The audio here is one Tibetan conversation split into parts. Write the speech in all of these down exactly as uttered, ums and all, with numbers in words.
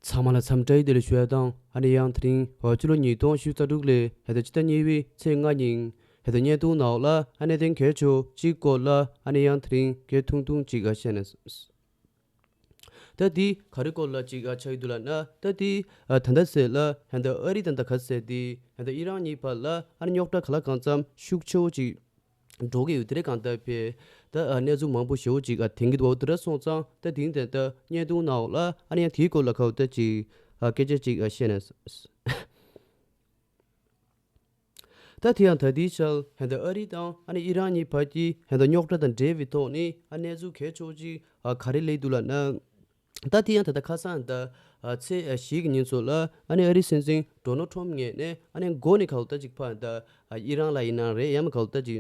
ཚང་མ་ལ་འཚམས་འདྲི་བདེ་ལེགས་ཞུ་ཡ་དང་། ཨ་ནི་ཡང་དེ་རིང་ཕྱི་ལོ་ཉིས་སྟོང་ཉི་ཤུ་རྩ་དྲུག་ལོའི་ཕྱི་ཟླ་གཉིས་པའི་ཚེས་ལྔ་ཉིན་ཕྱི་ཟླ་བརྙན་ཐུང་ནང་ལ་ཨ་ནི་གནད་དོན་གལ་ཆེ་བོ་གཅིག་སྐོར་ལ་ཨ་ནི་ཡང་དེ་རིང་སྐད་ཐུང་ཐུང་གཅིག་ཨ་བཤད་ན། ད་དེ་ག་རེ་སྐོར་ལ་གཅིག་ཨ་ཆགས་ཀྱི་འདུག་ལབ་ན། ད་དེ་ཨ་ད་ལྟ་ཟེར་ལ་ཧན་ད་ཨ་རི་དང་ད་ག་ཟེར་དེ་ཧན་ད་ཨི་རན་གཉིས་བར་ལ་ཨ་ནི་རྙོག་དྲ་ག་ལ་གང་འཚམ་ཤུགས་ཆེ་བོ་གཅིག་འགྲོ་གི་ཡོད། དེ་རེད། གང་ལྟར་བས་ད་ཨ་གནས་ཚུལ་མང་པོ་ཞེ་བོ་ཅིག་ཨ་དེང་གི་འདུག་བ། དེ་འདྲ་སོང་ཙང་ད་དེང་དེ་ད་བརྙན་ཐུང་ནང་ལ་ཨ་ནི་ཡང་དེའི་སྐོར་ལ་ག་བ་ད་ཅིག་ཨ་སྐད་ཆ་ཅིག་ཨ་བཤད་ན། ད་དེ་ཡང་ད་དེའི་ཆར་ཧན་ད་ཨ་རི་དང་ཨ་ནི་ཨི་རན་གཉིས་བར་གྱི་ཧན་ད་རྙོག་དྲ་དང་འབྲེལ་བའི་ཐོག་ནས་ཨ་གནས་ཚུལ་གལ་ཆེ་བོ་ཅིག་ཨ་ག་རེ་སླེབས་འདུག་ལབ་ན། ད་དེ་ཡང་ད་ལྟ་ཁ་སང་ད་ཨ་ཚེས་ཨ་བཞི་གི་ཉིན་ཚོ་ལ་ཨ་ནི་ཨ་རིའི་སྲིད་འཛིན་ཌོ་ནལ་ཊམ་ངོས་ནས་ཨ་ནི་མགོ་ནས་ག་ལ་ད་ཅིག་ཕར་ད་ཨ་ཨི་རན་ལ་ཡིན་ན་རེད། ཡང་མིན་ག་ལ་ད་ཅིག་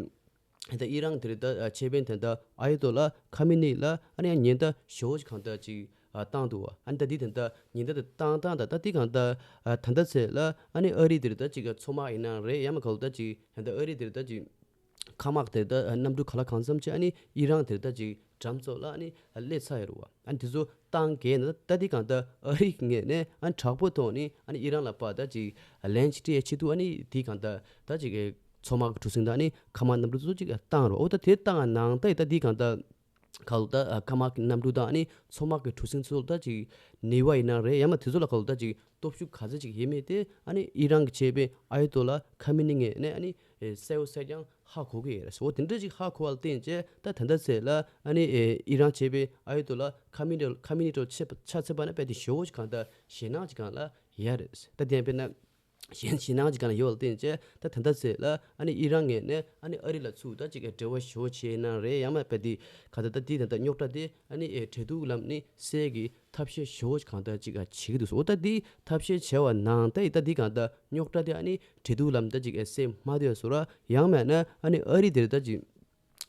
ད་ཨི་རན་དེ་རེད། ད་ཨ་ཆེ་དཔོན་ད་ད་ཨ་ཡ་ཏོ་ལ་ཁ་མི་ནི་ལ་ཨ་ནི་ཡང་ཉེན་བརྡ་ཞེ་བོ་ཅིག་གང་ད་ཅིག་ཨ་བཏང་འདུག་བ། ཨ་ནི་ད་དེ་ད་ད་ཉེན་བརྡ་ད་བཏང་སྟངས་ད་ད་དེ་གང་ད་ཨ་ད་ད་ཚེ་ལ་ཨ་ནི་ཨ་རི་དེ་རེད། ད་ཅིག་ཨ་མཚོ་དམག་ཡིན་ན་རེད། ཡང་མིན་ག་ལ་ད་ཅིག་ད་ཨ་རི་དེ་རེད། ད་ཅིག་མཁའ་དམག་དེ་ད་གནམ་གྲུ་ག་ལ་གང་འཚམ་ཅིག་ཨ་ནི་ཨི་རན་དེ་ད་ཅིག་འགྲམ་ཚོ་ལ་ཨ་ནི་སླེབས་ཚར་ཡོད་རེད་བ། ཨ་ནི་དེ་ཚོ་བཏང་གས་ན་ད་དེ་གང་ད་ཨ་རི་ངོས་ནས་ཨ་ནི་དྲག་པོ་ཐོག་ནས་ཨ་ནི་ཨི་རན་ལ་ཕར་ད་ཅིག་ལན་ཅིག་སྤྲད་ཆེད་དུ་ཨ་ནི་དེ་གང་ད་ད་ཅིག་མཚོ་དམག་གི་གྲུ་གཟིངས་དང་ཨ་ནི་མཁའ་དམག་གནམ་གྲུ་ཚོ་ཅིག་བཏང་རེད་བ། འོ་ད་དེ་བཏང་ནང་ད་ད་དེ་གང་ད་ག་ལ་ད་མཁའ་དམག་གི་གནམ་གྲུ་དང་ཨ་ནི་མཚོ་དམག་གི་གྲུ་གཟིངས་ཚོ་ད་ཅིག་ནུས་པ་ཡིན་ན་རེད། ཡང་མིན་དེ་ཚོ་ལ་ག་ལ་ད་ཅིག་སྟོབས་ཤུགས་ག་ཚད་ཅིག་ཡོད་མེད་དེ་ཨ་ནི་ཨི་རན་གྱི་ཆེ་དཔོན་ཨ་ཡ་ཏོ་ལ་ཁ་མི་ནི་ངོས་ནས་ཨ་ནི་གསལ་བོ་གསལ་རྐྱང་ཧ་གོ་གི་ཡོད་རེད། འོ་དེ་འདྲ་ཅིག་ཧ་གོ་བ་ལ་བརྟེན་བྱས་ད་ད་ལྟ་ཚེ་ལ་ཨ་ནི་ཨི་རན་ཆེ་དཔོན་ཨ་ཡ་ཏོ་ལ་ཁ་མི་ནི་ཁ་མི་ནི་ཏོ་ཆེ་ཆ་ཚད་པ་ན་དཔེ་དེ་ཞེ་བོ་ཅིག་གང་ད་ཞེད་སྣང་ཅིག་གང་ལ་ཡོད་རེད། ད་དེ་ཡང་དཔེར་ན་ཞེད་ཞེད་སྣང་ཅིག་གང་ལ་ཡོད་པ་ལ་བརྟེན་བྱས་ད་ད་ལྟ་ཚེ་ལ་ཨ་ནི་ཨི་རན་ངོས་ནས་ཨ་ནི་ཨ་རི་ལ་ཚུར་ད་ཅིག་འབྲེལ་བ་ཞེ་བོ་བྱས་ན་རེད། ཡང་མིན་དཔེ་དེ་ག་ད་ད་དེ་ད་ད་རྙོག་དྲ་དེ་ཨ་ནི་ཨེ་འབྲེལ་གཏུག་ལམ་ནས་སེལ་གྱི་ཐབས་ཤེས་ཞེ་བོ་ཅིག་གང་ལྟར་ཅིག་ཨ་བྱེད་ཀྱི་འདུག་ཟེར། འོ་ད་འདི་ཐབས་ཤེས་བྱས་པ་ནང་ད་ཡི་ད་འདི་གང་ལྟར་རྙོག་དྲ་དེ་ཨ་ནི་འབྲེལ་གཏུག་ལམ་ད་ཅིག་ཨ་སེལ་མ་ཐུབ་ཡ་བཟོ་ར། ཡང་མིན་ན་ཨ་ནི་ཨ་རི་དེར་ད་ཅིག་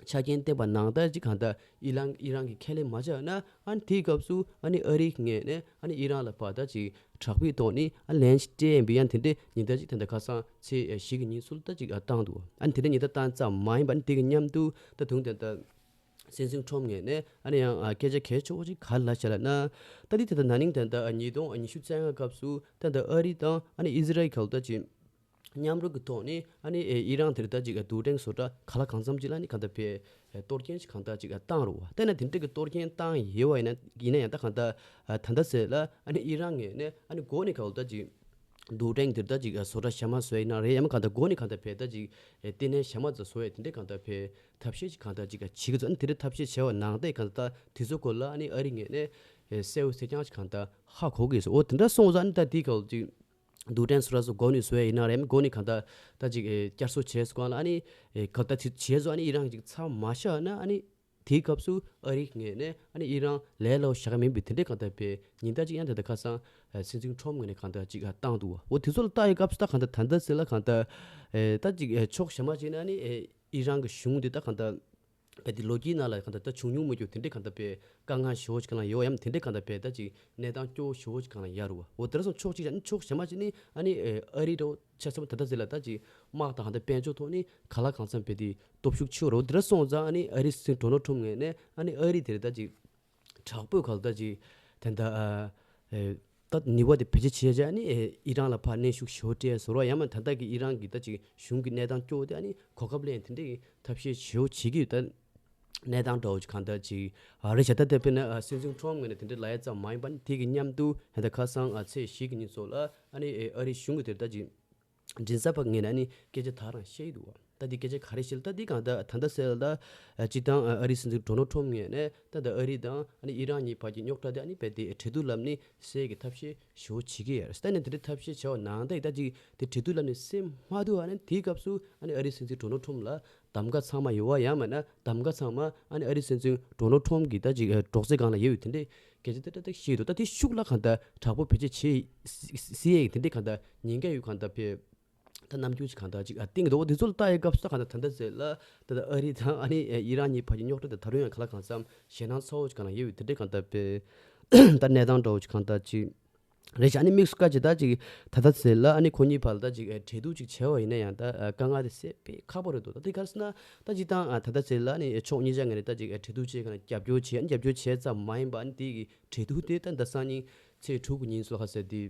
ཆ་རྐྱེན་བསྟན་པ་ནང་ད་ཅིག་གང་ལྟར་ཨི་རན་ཨི་རན་གྱིས་ཁས་ལེན་མ་བྱས་ན་ཨ་ནི་དེའི་སྐབས་སུ་ཨ་ནི་ཨ་རིའི་ངོས་ནས་ཨ་ནི་ཨི་རན་ལ་ཕར་ད་ཅིག་དྲག་པོའི་ཐོག་ནས་ཨ་ལན་ཞིག་སྤྲད་ཡིན་པའི་ཡང་དེ་འདྲའི་ཉིན་ད་ཅིག་ད་ལྟ་ཁ་སང་ཚེས་བཞི་གི་ཉིན་ཚུལ་ད་ཅིག་ཨ་བཏང་འདུག་ཨ་ནི་དེ་འདྲའི་ཉིན་ད་བཏང་ཙམ་མ་ཡིན་པ་ཨ་ནི་དེ་གི་མཉམ་དུ་ད་དུང་ད་ལྟ་སྲིད་འཛིན་ཁྲོམ་ངོས་ནས་ཨ་ནི་ཡང་ཨ་སྐད་ཆ་གལ་ཆེ་བོ་ཅིག་ག་རེ་ལབ་བཞག་ལབ་ན། ད་འདི་ད་ལྟ་ན་ནིང་ད་ལྟ་ཨ་ཉིས་སྟོང་ཉི་ཤུ་རྩ་ལྔ་སྐབས་སུ་ད་ལྟ་ཨ་རི་དང་ཨ་ནི་ཨི་ཟི་རལ་གྱི་ད་ཅིག་མཉམ་རུབ་ཀྱི་ཐོག་ནས་ཨ་ནི་ཨེ་ཨི་རན་དེར་ད་ཅིག་ཨ་རྡུལ་ཕྲན་བཟོ་གྲྭ་ག་ལ་གང་འཚམ་ཅིག་ལ་ནི་གང་ལྟར་བས་ཨེ་གཏོར་སྐྱོན་ཅིག་གང་ལྟར་ཅིག་ཨ་བཏང་རུང་བ། ད་ན་དེ་འདྲ་གི་གཏོར་སྐྱོན་བཏང་ཡོད་བ་ཡིན་ན་ཡིན་ན་ཡང་ད་གང་ལྟར་ཨ་ད་ལྟ་ཟེར་ལ་ཨ་ནི་ཨི་རན་ངོས་ནས་ཨ་ནི་འགོ་ནས་ག་ལ་ད་ཅིག་རྡུལ་ཕྲན་དེར་ད་ཅིག་ཨ་བཟོ་གྲྭ་ཞྭ་དམར་བཟོས་ཡིན་ན་རེད། ཡང་མིན་གང་ལྟར་འགོ་ནས་གང་ལྟར་བས་ད་ཅིག་ཨེ་ལྟེ་གནས་ཞྭ་དམར་ཙམ་བཟོ་ཡ་དེ་འདྲ་གང་ལྟར་བས་ཐབས་ཤེས་ཅིག་གང་ལྟར་ཅིག་ཨ་བྱེད་ཀྱི་འདུག་ཨ་ནི་དེ་འདྲ་ཐབས་ཤེས་བྱས་པ་ནང་ད་གང་ལྟར་དེ་ཚོ་སྐོར་ལ་ཨ་ནི་ཨ་རི་ངོས་ནས་ཨེ་གསལ་བོ་གསལ་རྐྱང་ཅིག་གང་ལྟར་ཧ་གོ་གི་ཡོད་ཟེར། འོ་དེ་འདྲ་སོང་ཙང་ཨ་ནི་ད་དེའི་སྐབས་ཅིག་རྡུལ་ཕྲན་བཟོ་གྲྭ་ཚོ་འགོ་ནས་བཟོ་ཡ་ཡིན་ན་རེད། མི་འགོ་ནས་གང་ལྟར་ད་ཅིག་ཨེ་བསྐྱར་གསོ་བྱས་སོང་གང་ལ་ཨ་ནི་ཨེ་གང་ལྟར་དེ་བྱས་སོང་ཨ་ནི་ཨི་རན་ཅིག་ཚར་མ་བཞག་ན་ཨ་ནི་དེའི་སྐབས་སུ་ཨ་རིའི་ངོས་ནས་ཨ་ནི་ཨི་རན་ལས་སླ་བོ་བཞག་གི་མིན་པའི་དེ་འདྲའི་གང་ལྟར་བས་ཉིན་ལྟར་ཅིག་ཡང་ད་ལྟ་ཁ་སང་ཨེ་སྲིད་འཛིན་ཁྲོམ་ངོས་ནས་གང་ལྟར་ཅིག་ཨ་བཏང་འདུག་འོ་དེ་ཚོ་ལ་ལྟ་ཡི་སྐབས་སུ་ད་གང་ལྟར་ད་ལྟ་ཟེར་ལ་གང་ལྟར་ཨེ་ད་ཅིག་ཨེ་ཕྱོགས་གཞན་པ་ཅིག་ན་ཨ་ནི་ཨེ་ཨི་རན་གྱི་གཞུང་འདི་ད་གང་ལྟར་བས་དེ་ལོ་རྒྱུས་ནང་ལ་གང་ལྟར་ད་བྱུང་མྱོང་མི་འགྱུར་དེ་འདྲའི་གང་ལྟར་བས་དཀའ་ངལ་ཞེ་བོ་ཅིག་གང་ལ་ཡོད་ཡམ་དེ་འདྲའི་གང་ལྟར་བས་ད་ཅིག་གནས་སྟངས་སྐྱོ་བོ་ཞེ་བོ་ཅིག་གང་ལ་ཡོད་རེད་བ། འོ་དེ་འདྲ་སོང་ཕྱོགས་གཅིག་ཡང་ཕྱོགས་གཞན་པ་ཅིག་ནི་ཨ་ནི་ཨ་རི་འདྲ་བོ་ཆ་ཚང་ད་ལྟ་ཟེར་ལ་ད་ཅིག་དམག་དང་གང་ལྟར་དཔལ་འབྱོར་ཐོག་ནི་ག་ལ་གང་འཚམ་བས་དེ་སྟོབས་ཤུགས་ཆེ་བོ་རེད་བ། དེ་འདྲ་སོང་ཙང་ཨ་ནི་ཨ་རི་སྲིད་འཛིན་ཌོ་ནལ་ཁྲོམ་ངོས་ནས་ཨ་ནི་ཨ་རི་དེར་ད་ཅིག་དྲག་པོའི་གང་ལྟར་ཅིག་དེ་འདྲ་ཨ་ཨེ་ད་ནུས་པ་དེ་བེད་སྤྱོད་བྱས་བྱས་ནི་ཨེ་ཨི་རན་ལ་ཕར་གནོན་ཤུགས་ཞེ་པོ་སྤྲད་ཟེར་བ་ཡང་མིན་ད་ལྟ་གི་ཨི་རན་གྱི་ད་ཅིག་གཞུང་གི་གནས་སྟངས་སྐྱོ་བོ་དེ་ཨ་ནི་གོ་སྐབས་ལེན་དེ་འདྲའི་ཐབས་ཤེས་ཞེ་པོ་བྱེད་ཀྱི་ཡོད། ད་གནས་སྟངས་འདྲ་བོ་ཅིག་གང་ལྟར་ཅིག་ཨ་རེད་བྱ། ད་ལྟ་དཔེར་ན་ཨ་སྲིད་འཛིན་ཁྲོམ་ངོས་ནས་དེ་འདྲ་ལབ་ཡ་ཙམ་མ་ཡིན་པ་ནི་དེ་གི་མཉམ་དུ་ཧེ་ད་ཁ་སང་ཨ་ཚེས་བཞི་གི་ཉིན་ཚོ་ལ་ཨ་ནི་ཨེ་ཨ་རི་གཞུང་གི་དེ་ལྟ་ཅིག་མགྲིན་ཚབ་པ་ངོས་ནས་ཨ་ནི་སྐད་ཆ་དག་རང་བཤད་ཀྱི་འདུག་བ། ད་འདི་སྐད་ཆ་ག་རེ་བཤད་ལ་ད་འདི་གང་ལྟར་ད་ལྟ་ཟེར་ལ་ད་ཨ་སྤྱིར་བཏང་ཨ་ཨ་རི་སྲིད་འཛིན་ཌོ་ནལ་ཁྲོམ་ངོས་ནས་ད་ལྟ་ཨ་རི་དང་ཨ་ནི་ཨི་རན་གཉིས་བར་གྱི་རྙོག་དྲ་དེ་ཨ་ནི་རྦད་དེ་གྲོས་བསྡུར་ལམ་ནས་སེལ་གྱི་ཐབས་ཤེས་ཞེ་པོ་བྱེད་ཀྱི་ཡོད་རེད། ད་ནི་དེ་འདྲའི་ཐབས་ཤེས་བྱས་པ་ནང་ད་ཡི་ད་ཅིག་དེ་གྲོས་བསྡུར་ལམ་ནས་སེལ་མ་ཐུབ་པ་ནི་དེའི་སྐབས་སུ་ཨ་ནི་ཨ་རི་སྲིད་འཛིན་ཌོ་ནལ་ཁྲོམ་ལ་གདམ་ག་ཚང་མ་ཡོད་པ་ཡང་མིན་ན་གདམ་ག་ཚང་མ་ཨ་ནི་ཨ་རི་སྲིད་འཛིན་ཌོ་ནལ་ཁྲོམ་གྱི་ད་ཅིག་ཨ་སྒྲོག་ཙེ་སྒང་ལ་ཡོད་པའི་དེ་འདྲའི་སྐད་ཆ་དེ་འདྲ་ད་བཤད་འདུག་ད་དེ་ཤུགས་ལ་གང་ལྟར་དྲག་པོ་བེད་སྤྱོད་བྱེད་སྲིད་ཡས་དེ་འདྲའི་གང་ལྟར་ཉེན་ཁ་ཡོད་གང་ལྟར་བས། ད་རྣམ་འགྱུར་ཅིག་གང་ལྟར་ཅིག་ཨ་བསྟན་གྱི་འདུག་འོ་དེ་ཚོ་ལ་ལྟ་ཡའི་སྐབས་སུ་ད་གང་ལྟར་ད་ལྟ་ཟེར་ལ་ད་ལྟ་ཨ་རི་དང་ཨ་ནི་ཨི་རན་གཉིས་བར་གྱི་རྙོག་དྲ་དེ་ད་རུང་ཡང་ག་ལ་གང་འཚམ་ཞེད་སྣང་ཚ་བོ་ཅིག་གང་ལ་ཡོད་པའི་དེ་འདྲའི་གང་ལྟར་བས། ད་གནས་སྟངས་འདྲ་བོ་ཅིག་གང་ལྟར་ཅིག་རེད་ཤག་ཨ་ནི་དམིགས་སུ་བཀར་ཅིག་ད་ཅིག་ད་ལྟ་ཟེར་ལ་ཨ་ནི་ཁོ་གཉིས་བར་ལ་ད་ཅིག་ཨ་གྲོས་བསྡུར་ཅིག་བྱས་པ་ཡིན་ན་ཡང་ད་ཨ་དཀའ་ངལ་དེ་སེལ་དཔེ་ཁག་པོ་རེད་འདུག་ད་དེ་ག་རེ་ཟེར་ན་ད་སྤྱིར་བཏང་ཨ་ད་ལྟ་ཟེར་ལ་ཨ་ནི་ཕྱོགས་གཉིས་ཆ་ངོས་ནས་ད་ཅིག་ཨ་གྲོས་བསྡུར་བྱས་གང་ལ་རྒྱབ་སྐྱོར་བྱས་ཨ་ནི་རྒྱབ་སྐྱོར་བྱས་ཙམ་མ་ཡིན་པ་ཨ་ནི་དེ་གི་གྲོས་བསྡུར་དེ་ད་ད་སང་ཉིན་ ཚེས་དྲུག་གི་ཉིན་སུ་ལ་ཁ་ཟེར་དེ།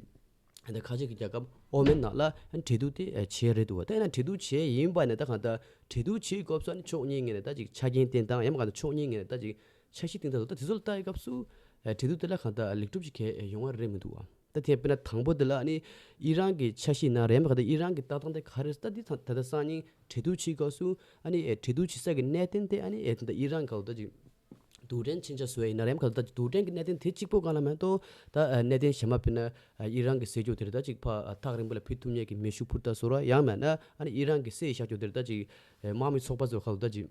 ད་ཁ་ཆེ་གི་རྒྱལ་ཁབ་ཨོ་མན་ནང་ལ་འབྲེལ་གཏུག་དེ་བྱས་རེད་འདུག་ད་ཡིན་ན་འབྲེལ་གཏུག་བྱས་ཡིན་པ་ནས་ད་གང་ལྟར་འབྲེལ་གཏུག་བྱེད་སྐབས་སུ་ཕྱོགས་གཉིས་ངོས་ནས་ད་ཅིག་ཆ་རྐྱེན་བསྟན་སྟངས་ཡང་མ་གང་ལྟར་ཕྱོགས་གཉིས་ངོས་ནས་ད་ཅིག་འཆར་གཞི་བཏིང་སྟངས་ད་དེ་ཚོ་ལ་ལྟ་ཡི་སྐབས་སུ་འབྲེལ་གཏུག་དེ་ལ་གང་ལྟར་ལེགས་གྲུབ་ཅིག་གས་ཡོང་བ་རེད་མི་འདུག་ད་དེ་དཔེར་ན་དང་པོ་དེ་ལ་ཨ་ནི་ཨི་རན་གྱི་འཆར་གཞི་ནང་རེད་མ་གང་ལྟར་ཨི་རན་གྱི་ལྟ་སྟངས་དེ་ག་རེ་ད་འདི་ད་ལྟ་སང་ཉིན་འབྲེལ་གཏུག་བྱེད་སྐབས་སུ་ཨ་ནི་འབྲེལ་གཏུག་བྱེད་ས་གི་གནད་དོན་དེ་ཨ་ནི་ད་ལྟ་ཨི་རན་ག་ལ་ད་ཅིག་རྡུལ་ཕྲན་མཚོན་ཆ་བཟོ་ཡ་ཡིན་ན་རེམ་ག་ད་རྡུལ་ཕྲན་གྱི་གནད་དོན་དེ་གཅིག་པོ་གང་ལ་མེད་དོ། ད་གནད་དོན་གཞན་མ་དཔེར་ན་ཨི་རན་གྱི་སྲིད་ཇུས་དེར་ད་ཅིག་ཕ་ཐག་རིང་པོ་ལ་ཕུད་ཐུབ་མཁན་གྱི་མེ་ཤུགས་འཕུར་མདའ་བཟོ་ར་ཡང་མེད་ན་ཨ་ནི་ཨི་རན་གྱི་སྲིད་བཞག་རྒྱུ་དེར་ད་ཅིག་དམག་མི་ཚོགས་པ་ཚོ་ཁ་ལ་ད་ཅིག་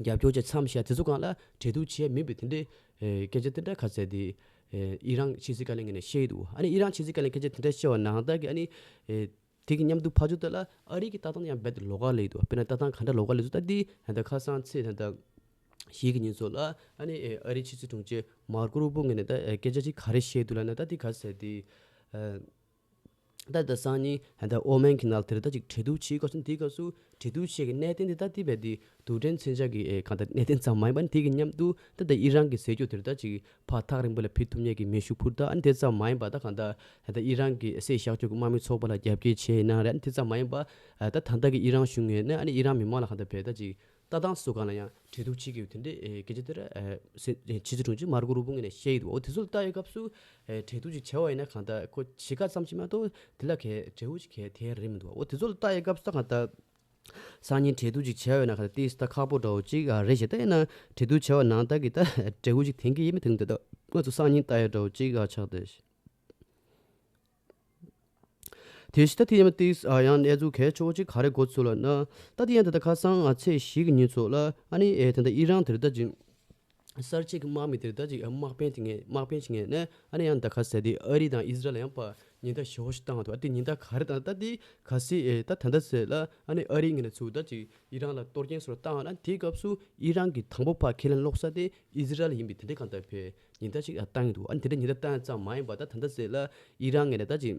རྒྱབ་སྐྱོར་བྱས་མཚམས་བཞག་དེ་ཚོ་གང་ལ་འབྲེལ་གཏུག་བྱས་མིན་པའི་དེ་འདྲའི་སྐད་ཆ་དེ་འདྲ་ག་ཚད་དེ་ཨི་རན་ཕྱི་སྲིད་བཀའ་བློན་ངོས་ནས་བཤད་ཡི་འདུག་ཨ་ནི་ཨི་རན་ཕྱི་སྲིད་བཀའ་བློན་སྐད་ཆ་དེ་འདྲ་བཤད་པ་ནང་ད་གི་ཨ་ནི། དེ་གི་མཉམ་དུ་ཕ་ཇོ་དེ་ལ་ཨ་རི་གི་ལྟ་སྟངས་ཡང་རྦད་དེ་ལོགས་ཀ་སླེབས་འདུག་དཔེར་ན་ལྟ་སྟངས་ག་འདྲ་ལོགས་ཀ་སླེབས་འདུག་ད་འདི་ད་ལྟ་ཁ་སང་ཚེས་ད་ལྟ་བཞི་གི་ཉིན་ཚོ་ལ་ཨ་ནི་ཨ་རིའི་ཕྱི་སྲིད་དྲུང་ཆེ་མར་ཀོ་རུ་པོ་ངོས་ནས་ད་སྐད་ཆ་ཅིག་ག་རེ་བཤད་འདུག་ལབ་ན་ད་འདི་ག་ཟེར་དེ། ད་ལྟ་སང་ཉིན་ད་ལྟ་ཨོ་མན་གྱི་ནང་དེར་ད་ཅིག་འབྲེལ་གཏུག་བྱེད་དགོས་སོང་དེའི་སྐབས་སུ་འབྲེལ་གཏུག་བྱེད་ཀྱི་གནད་དོན་དེ་ད་འདི་རྦད་དེ་རྡུལ་ཕྲན་མཚོན་ཆ་གི་ཨེ་གང་ལྟར་གནད་དོན་ཙམ་མ་ཡིན་པ་ནི་དེ་གི་མཉམ་དུ་ད་ལྟ་ཨི་རན་གྱི་སྲིད་ཇུས་དེར་ད་ཅིག་ཕར་ཐག་རིང་པོ་ལ་ཕུད་ཐུབ་མཁན་གྱི་མེ་ཤུགས་འཕུར་མདའ་ཨ་ནི་དེ་ཙམ་མ་ཡིན་པ་ད་གང་ལྟར་ད་ལྟ་ཨི་རན་གྱི་སྲིད་བཞག་ཕྱོགས་ཀྱི་དམག་མི་ཚོགས་པ་ལ་རྒྱབ་སྐྱོར་བྱས་ཡིན་ན་རེད། ཨ་ནི་དེ་ཙམ་མ་ཡིན་པ་ད་ད་ལྟ་གི་ཨི་རན་གཞུང་ངོས་ནས་ཨ་ནི་ཨི་རན་མི་མང་ལ་གང་ལྟར་བས་ད་ཅིག་ལྟ་སྟངས་སུ་གང་ལ་ཡང་འབྲེལ་གཏུག་བྱེད་ཀྱི་ཡོད་དེ་འདྲའི་ཨེ་སྐད་ཆ་དེ་ར་ཨེ་སྲིད་ཕྱི་སྲིད་དྲུང་ཆེ་མར་ཀོ་རུ་པོ་ངོས་ནས་བཤད་ཡོད་འདུག་འོ་དེ་ཚོ་ལ་ལྟ་ཡོད་སྐབས་སུ་ཨེ་འབྲེལ་གཏུག་ཅིག་བྱས་པ་ཡིན་ན་གང་ལྟར་ཁོ་བྱེད་ཀ་ཙམ་ཞིག་མ་གཏོགས་དེ་ལ་གས་འབྲས་བུ་ཅིག་གས་ཐེབས་རེད་མི་འདུག་འོ་དེ་ཚོ་ལ་ལྟ་ཡོད་སྐབས་སུ་ད་གང་ལྟར་སང་ཉིན་འབྲེལ་གཏུག་ཅིག་བྱས་པ་ཡིན་ན་གང་ལྟར་ཏིས་ད་ཁག་པོ་འདྲ་བོ་ཅིག་ཨ་རེད་ཞེ་ད་ཡིན་ན་འབྲེལ་གཏུག་བྱས་པ་ནང་ལྟར་གི་ད་འབྲས་བུ་ཅིག་ཐོན་གི་ཡིན་མི་ཐོན་གི་འདུག་ད་ང་ཚོ་སང་ཉིན་ལྟ་ཡོད་འདྲ་བོ་ཅིག་ཨ་ཆགས་བསྡད། དེ་བཞིན་ད་དེ་ཡང་ཏིས་ཨ་ཡང་གནས་ཚུལ་གལ་ཆེ་བོ་ཅིག་ག་རེ་གོ་ཚུལ་ལབ་ན། ད་དེ་ཡང་ད་ལྟ་ཁ་སང་ཨ་ཚེས་བཞི་གི་ཉིན་ཚོ་ལ་ཨ་ནི་ཨེ་ད་ལྟ་ཨི་རན་དེར་ད་ཅིག་གསར་བརྗེ་གི་དམག་མི་དེར་ད་ཅིག་དམག་དཔོན་དེ་ངས་དམག་དཔོན་ཞིག་ངས་ནས་ཨ་ནི་ཡང་ད་ག་ཟེར་དེ་ཨ་རི་དང་ཨི་ཟི་རལ་ཡང་པ་ཉེན་བརྡ་ཞེ་བོ་ཞིག་བཏང་འདུག་ཨ་དེ་ཉེན་བརྡ་ག་རེ་བཏང་ད་དེ་ག་སྲིད་ཨེ་ད་ད་ལྟ་ཟེར་ལ་ཨ་ནི་ཨ་རི་ངོས་ནས་ཚུར་ད་ཅིག་ཨི་རན་ལ་གཏོར་སྐྱོན་སོགས་བཏང་ན་དེའི་སྐབས་སུ་ཨི་རན་གྱི་དང་པོ་ཕར་ཁས་ལེན་སློག་ས་དེ་ཨི་ཟི་རལ་ཡིན་པའི་དེ་འདྲའི་གང་ལྟར་བས་ཉེན་བརྡ་ཅིག་བཏང་གི་འདུག་ཨ་ནི་དེ་འདྲའི་ཉེན་བརྡ་བཏང་ཙམ་མ་ཡིན་པ་ད་ད་ལྟ་ཟེར་ལ་ཨི་རན་ངོས་ནས་ད་ཅིག་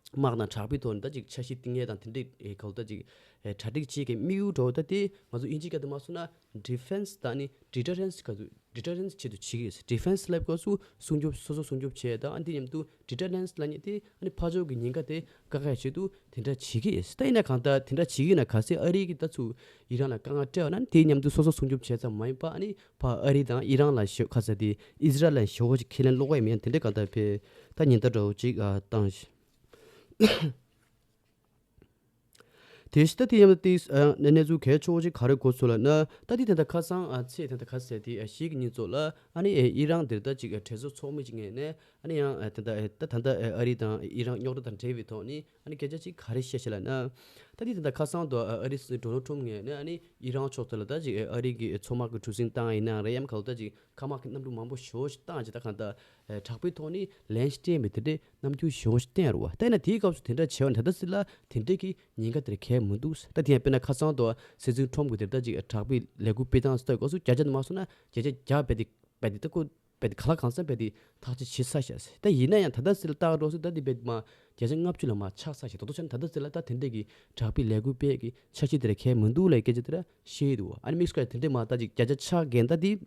དམག་དང་དྲག་པོའི་ཐོག་ནས་ད་ཅིག་འཆར་གཞི་བཏིང་ཡས་དང་དེ་འདྲའི་ཨེ་ག་ལ་ད་ཅིག་ཨེ་གྲ་སྒྲིག་བྱེད་མཁན་དམིགས་ཡུལ་འདྲ་བོ་ད་དེ་ང་ཚོ་དབྱིན་ཇིའི་སྐད་དུ་མ་སོང་ན་ཌི་ཕེན་སི་དང་ནི་ཌི་ཊར་རེན་སི་ག་ཚོད་ཌི་ཊར་རེན་སི་ཆེད་དུ་བྱེད་ཀྱི་ཡོད། ཌི་ཕེན་སི་ལབ་སྐབས་སུ་སྲུང་སྐྱོབ་སོ་སོ་སྲུང་སྐྱོབ་བྱེད་ཡས་དང་ཨ་ནི་དེ་མཉམ་དུ་ཌི་ཊར་རེན་སི་ལབ་མཁན་དེ་ཨ་ནི་ཕར་ཕྱོགས་ཀྱི་ཉེན་ཁ་དེ་བཀག་ཡས་ཆེད་དུ་དེ་འདྲ་བྱེད་ཀྱི་ཡོད། ད་ཡིན་ན་གང་ལྟར་དེ་འདྲ་བྱེད་ཀྱི་ཡོད་ན་གལ་སྲིད་ཨ་རི་གིས་ད་ཚུར་ཨི་རན་ལ་དཀའ་ངལ་སྤྲད་པ་ན་དེ་མཉམ་དུ་སོ་སོ་སྲུང་སྐྱོབ་བྱས་ཙམ་མ་ཡིན་པ་ཨ་ནི་ཕར་ཨ་རི་དང་ཨི་རན་ལ་ཞོ་ག་ས་དེ་ཨི་ཟི་རལ་ལ་ཞོ་གོ་ཅིག་ཁས་ལེན་སློག་གི་ཡོད་མེད་དེ་འདྲའི་གང་ལྟར་བས་ད་ཉེན་བརྡ་འདྲ་བོ་ཅིག་ཨ་བཏང་ཞིང་། དེ་བཞིན་ད་དེ་ཡང་ཏིས་ཨ་གནས་ཚུལ་གལ་ཆེ་བོ་ཅིག་ག་རེ་གོ་ཚུལ་ལབ་ན། ད་དེ་དེ་འདྲ་ཁ་སང་ཨ་ཚེས་དེ་འདྲ་ག་ཟེར་དེ་ཨ་བཞི་གི་ཉིན་ཚོ་ལ་ཨ་ནི་ཨེ་ཨི་རན་དེར་ད་ཅིག་ཨ་གྲོས་ཚོགས་ཚོགས་མི་ཅིག་ངོས་ནས་ཨ་ནི་ཡང་ཨ་དེ་འདྲ་ཨེ་ད་ད་ལྟ་ཨེ་ཨ་རི་དང་ཨི་རན་རྙོག་དྲ་དང་འབྲེལ་བའི་ཐོག་ནས་ཨ་ནི་སྐད་ཆ་ཅིག་ག་རེ་བཤད་ཤག་ལབ་ན། ད་དེ་དེ་འདྲ་ཁ་སང་དུ་ཨ་ཨ་རི་སྲིད་འཛིན་ཌོ་ནལ་ཊམ་ངོས་ནས་ཨ་ནི་ཨི་རན་ཕྱོགས་དེ་ལ་ད་ཅིག་ཨེ་ཨ་རི་གི་མཚོ་དམག་གི་གྲུ་གཟིངས་བཏང་ཡིན་ན་རེད་ཡམ་ག་ལ་ད་ཅིག་མཁའ་དམག་གི་གནམ་གྲུ་མང་པོ་ཞེ་པོ་ཞིག་བཏང་བྱས་ད་གང་ལྟར་ཨེ་དྲག་པོའི་ཐོག་ནས་ལན་སྤྲད་མི་དེ་འདྲའི་རྣམ་འགྱུར་ཞེ་པོ་ཞིག་བསྟན་རུ་བ། བསྟན་ན་དེའི་སྐབས་སུ་དེ་འདྲ་བྱས་པ་ནི་ད་ལྟ་སྲིད་ལ་དེ་འདྲའི་གི་ཉེན་ཁ་དེ་འདྲ་གང་ཡང་མི་འདུག་ད་དེ་ཡང་དཔེར་ན་ཁ་སང་དུ་སྲིད་འཛིན་ཊམ་གྱིས་དེ་འདྲ་ཅིག་དྲག་པོའི་ལས་འགུལ་སྤེལ་སྟངས་སུ་ལྟ་བའི་སྐབས་སུ་བརྒྱ་ཆ་དུ་མ་སོང་ན་བརྒྱ་ཆ་བརྒྱ་རྦད་དེ་རྦད་དེ་ད་ཁོ་རྦད་དེ་ག་ལ་གང་འཚམ་རྦད་དེ་ཐག་གཅོད་བྱེད་ཚར་ཤག་ཟེར། ད་ཡིན་ན་ཡང་ད་ལྟ་སྲིད་ལ་ལྟ་ག་འགྲོ་སྲིད་ད་དེ་རྦད་དེ་མ་བརྒྱ་ཆ་ལྔ་བཅུ་ལ་མ་ཆགས་ཚར་ཤག་ད་དུང་ཆ་ནས་ད་ལྟ་སྲིད་ལ་ད་དེ་འདྲའི་གི་དྲག་པོའི་ལས་འགུལ་སྤེལ་གི་འཆར་གཞི་དེ་འདྲ་གང་ཡང་མི་འདུག་ལབ་སྐད་ཆ་དེ་འདྲ་བཤད་ཡི་འདུག་ཨ་ནི་དམིགས་བསལ་དེ་འདྲའི་མ་ད་ཅིག་བརྒྱ་ཆ་ཆགས་གན་ད་དེ།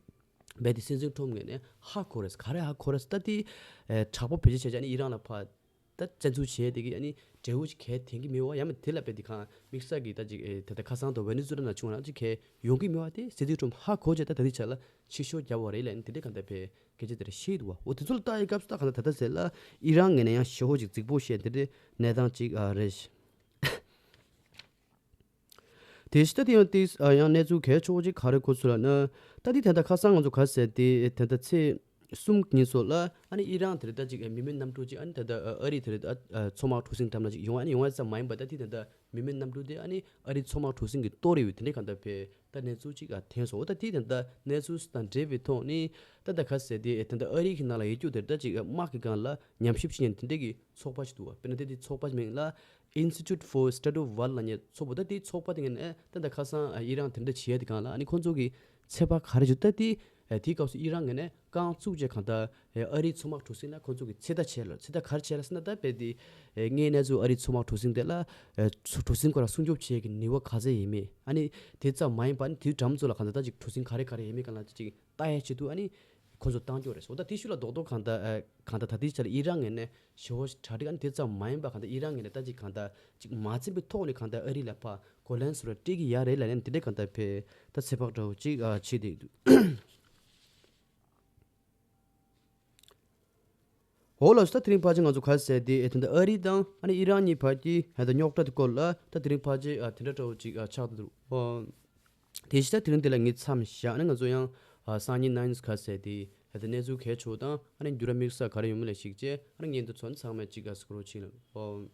རྦད་དེ་སྲིད་འཛིན་ཊམ་ངོས་ནས་ཧ་གོ་རེད། ག་རེ་ཧ་གོ་རེད་ད་དེ། ཨེ་དྲག་པོ་བེད་སྤྱོད་བྱས་བྱས་ནས་ཨི་རན་ལ་ཕར་ད་བཙན་འཛུལ་བྱས་དེ་གི་ཨ་ནི་འབྲས་བུ་ཅིག་གས་ཐོན་གི་མེད་པ་ཡང་མིན་དེ་ལ་རྦད་དེ་གང་དམིགས་བསལ་གི་ད་ཅིག་ཨེ་ད་ལྟ་ཁ་སང་དང་ཝེ་ནེ་ཛུ་ལ་ནང་བྱུང་བ་ནང་ཅིག་གས་ཡོང་གི་མེད་པ་དེ་སྲིད་འཛིན་ཊམ་ཧ་གོ་བྱས་ད་ད་ལྟའི་ཆ་ལ་ཕྱི་བཤོལ་རྒྱབ་པ་རེད་ལབ་ནས་དེ་འདྲའི་གང་ལྟར་བས་སྐད་ཆ་དེ་འདྲ་བཤད་ཡི་འདུག་འོ་དེ་ཚོ་ལ་ལྟ་ཡི་སྐབས་སུ་ད་གང་ལྟར་ད་ལྟ་ཟེར་ལ་ཨི་རན་ངོས་ནས་ཡང་ཞེ་པོ་ཅིག་རྫིག་པོ་བཤད་དེ་འདྲའི་གནས་སྟངས་ཅིག་ཨ་རེད། དེ་བཞིན་ད་དེ་ཡང་ཏིས་ཨ་ཡང་གནས་ཚུལ་གལ་ཆེ་བོ་ཅིག་ག་རེ་གོ་ཚུལ་ལབ་ན། ད་དེ་ད་ལྟ་ཁ་སང་ང་ཚོ་ག་ཟེར་དེ་ད་ལྟ་ཚེས་གསུམ་ཉིན་སོགས་ལ་ཨ་ནི་ཨི་རན་དེར་ད་ཅིག་མི་མེད་གནམ་གྲུ་ཅིག་ཨ་ནི་ད་ལྟ་ཨ་རི་དེར་ཨ་མཚོ་དམག་གྲུ་གཟིངས་འགྲམ་ལ་ཅིག་ཡོང་ཨ་ནི་ཡོང་ཨ་ཙམ་མ་ཡིན་པ་ད་དེ་ད་ལྟ་མི་མེད་གནམ་གྲུ་དེ་ཨ་ནི་ཨ་རི་མཚོ་དམག་གྲུ་གཟིངས་ཀྱི་གཏོར་ཡོད་དེ་འདྲའི་གང་ལྟར་བས་ད་གནས་ཚུལ་ཅིག་ཨ་ཐོན་སོང་། ད་དེ་ད་ལྟ་གནས་ཚུལ་དང་འབྲེལ་བའི་ཐོག་ནས་ད་ལྟ་ག་ཟེར་དེ་ད་ལྟ་ཨ་རི་གི་ནང་ལ་ཡོད་རྒྱུ་དེར་ད་ཅིག་དམག་གི་སྒང་ལ་ཉམས་ཞིབ་བྱེད་མཁན་དེ་འདྲའི་གི་ཚོགས་པ་ཞིག་འདུག་བ། དཔེར་ན་དེ་དེ་ཚོགས་པ་མིང་ལ་Institute for Study of War ལབ་མཁན་ཚོགས་པ་ད་དེའི་ཚོགས་པ་དེ་ངས་ནས་ད་ལྟ་ཁ་སང་ཨི་རན་དེ་འདྲ་བྱས་དེ་གང་ལ་ཨ་ནི་ཁོང་ཚོ་གི་ཚོད་དཔག་ག་རེ་བྱུང་ད་དེ་དེའི་སྐབས་སུ་ཨི་རན་ངོས་ནས་རྐང་བཙུགས་རྗེས་གང་ལྟར་ཨ་རིའི་མཚོ་དམག་གྲུ་གཟིངས་ལ་ཁོང་ཚོ་གི་ཚོད་ལྟ་བྱས་ལ་ཚོད་ལྟ་ག་རེ་བྱས་ལ་ཟེར་ན་ད་དཔེ་དེ་ངས་གནས་ཚུལ་ཨ་རིའི་མཚོ་དམག་གྲུ་གཟིངས་དེ་ལ་གྲུ་གཟིངས་ཁོ་རང་སྲུང་སྐྱོབ་བྱེད་ཀྱི་ནུས་པ་ག་ཚད་ཡོད་མེད་ཨ་ནི་དེ་ཙམ་མ་ཡིན་པ་ཨ་ནི་དེའི་འགྲམ་ཚོ་ལ་གང་ལྟར་ད་ཅིག་གྲུ་གཟིངས་ག་རེ་ག་རེ་ཡོད་མེད་གང་ལ་ཅིག་ལྟ་ཡ་ཆེད་དུ་ཨ་ནི་ ཁོ་ཚོ་བཏང་རྒྱུ་རེད་ཟེར། འོ་ད་དེ་ཤུལ་ལ་རྡོག་རྡོག་གང་ལྟར་ཨ་གང་ལྟར་ད་ལྟའི་ཆ་ལ་ཨི་རན་ངོས་ནས་ཞི་བོ་གྲ་སྒྲིག་ཨ་ནི་དེ་ཙམ་མ་ཡིན་པ་གང་ལྟར་ཨི་རན་ངོས་ནས་ད་ཅིག་གང་ལྟར་ཅིག་མ་འཛེམ་པའི་ཐོག་ནས་གང་ལྟར་ཨ་རི་ལ་ཕར་གོ་ལན་ཟེར་བ་སྤྲད་ཀྱི་ཡ་རེད་ལབ་ནས་དེ་འདྲའི་གང་ལྟར་ཕར་ད་ཚོད་དཔག་འདྲ་བོ་ཅིག་ཨ་བྱེད་བསྡད་འདུག་འོ་ལགས་སོ། ད་དེ་རིང་ཕལ་ཆེར་ང་ཚོ་ག་རེ་ཟེར་དེ་ཨེ་ད་ལྟ་ཨ་རི་དང་ཨ་ནི་ཨི་རན་གཉིས་བར་གྱི་ཨེ་ད་རྙོག་དྲ་དེ་སྐོར་ལ་ད་དེ་རིང་ཕལ་ཆེར་ཨ་དེ་འདྲ་འདྲ་བོ་ཅིག་ཨ་ཆགས་བསྡད་འདུག་འོ། དེ་བཞིན་ད་དེ་རིང་འདི་ལ་ངས་མཚམས་བཞག་ནས་ང་ཚོ་ཡང་ཨ་སང་ཉིན་ནའི་ནིའུ་སི་ག་རེ་ཟེར་དེ་ཨེ་ད་གནས་ཚུལ་གལ་ཆེ་བོ་དང་ཨ་ནི་འགྱུར་བ་དམིགས་བསལ་ག་རེ་ཡོད་མེད་ལ་གཞིགས་བྱས་ཨ་ནི་ངས་འདི་ཚོ་ཚང་མ་ཅིག་ཨ་སྐོར་བ་ཅིག་ལ་འོ།